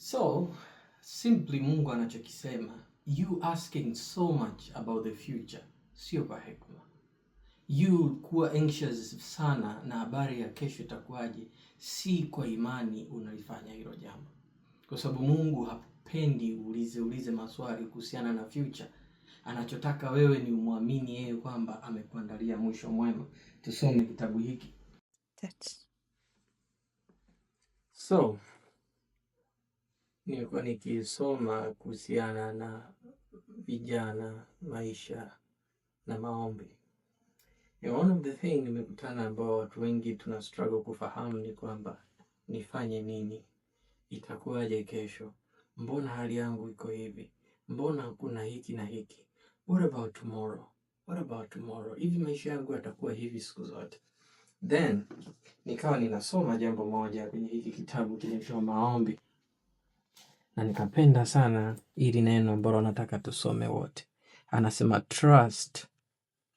So simply Mungu anachokisema, you asking so much about the future sio kwa hekima. You kuwa anxious sana na habari ya kesho itakuwaje, si kwa imani unalifanya hilo jambo, kwa sababu Mungu hapendi uulize ulize maswali kuhusiana na future. Anachotaka wewe ni umwamini yeye kwamba amekuandalia mwisho mwema. Tusome kitabu hiki. That's So nimekuwa nikisoma kuhusiana na vijana, maisha na maombi. And one of the thing nimekutana ambao watu wengi tuna struggle kufahamu ni kwamba nifanye nini, itakuwaje kesho, mbona hali yangu iko hivi, mbona kuna hiki na hiki, what about tomorrow, what about tomorrow, hivi maisha yangu yatakuwa hivi siku zote? Then nikawa ninasoma jambo moja kwenye hiki kitabu kinaitwa Maombi, na nikapenda sana hili neno ambalo nataka tusome wote. Anasema trust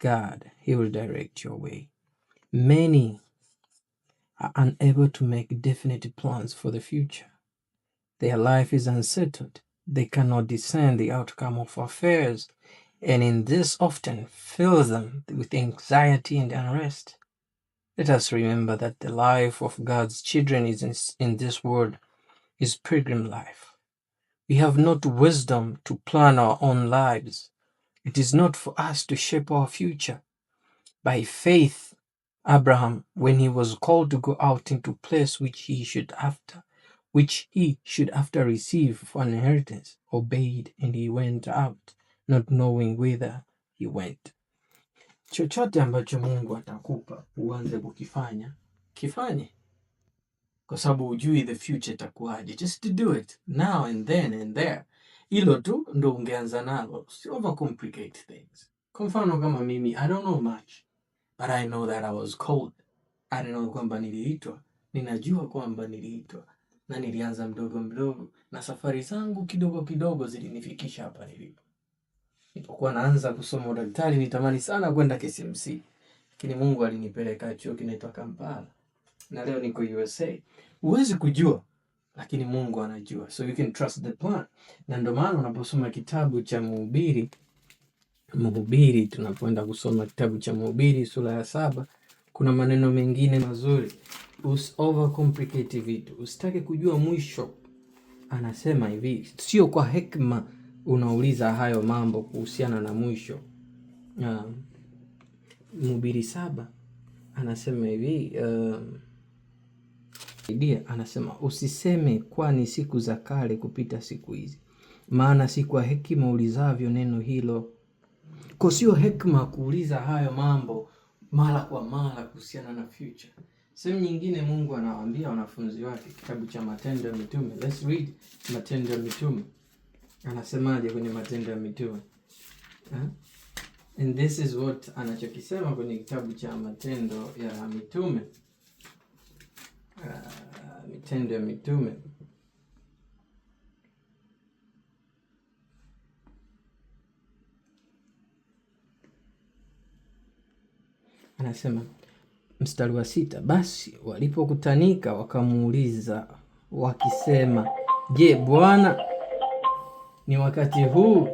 God, he will direct your way. Many are unable to make definite plans for the future. Their life is unsettled. They cannot discern the outcome of affairs, and in this often fills them with anxiety and unrest. Let us remember that the life of God's children is in this world is pilgrim life. We have not wisdom to plan our own lives. It is not for us to shape our future. By faith, Abraham, when he was called to go out into place which he should after receive for an inheritance, obeyed, and he went out, not knowing whither he went. Chochote ambacho Mungu atakupa uanze kukifanya, kifanye, kwa sababu hujui the future itakuwaje. Just to do it now and then and there. Hilo tu ndo ungeanza nalo, si overcomplicate things. Kwa mfano kama mimi, I don't know much but I know that I was called. I don't know kwamba niliitwa, ninajua kwamba niliitwa na nilianza mdogo mdogo, na safari zangu kidogo kidogo zilinifikisha hapa nilipo. Nilipokuwa naanza kusoma udaktari, nitamani sana kwenda KCMC, lakini Mungu alinipeleka chuo kinaitwa Kampala na leo niko USA. Huwezi kujua, lakini Mungu anajua, so you can trust the plan. Na ndio maana unaposoma kitabu cha Mhubiri, Mhubiri, tunapoenda kusoma kitabu cha Mhubiri sura ya 7, kuna maneno mengine mazuri. Usi overcomplicate vitu, usitake kujua mwisho. Anasema hivi, sio kwa hekima unauliza hayo mambo kuhusiana na mwisho. Mhubiri 7 anasema hivi, idea, anasema usiseme kwani siku za kale kupita siku hizi, maana si kwa hekima ulizavyo neno hilo. Kwa sio hekima kuuliza hayo mambo mara kwa mara kuhusiana na future. Sehemu nyingine Mungu anawaambia wanafunzi wake, kitabu cha Matendo ya Mitume. Let's read Matendo ya Mitume. Anasemaje kwenye Matendo ya Mitume? And this is what anachokisema kwenye kitabu cha Matendo ya Mitume. Matendo ya Mitume. Anasema mstari wa 6, basi walipokutanika wakamuuliza wakisema, je, Bwana, ni wakati huu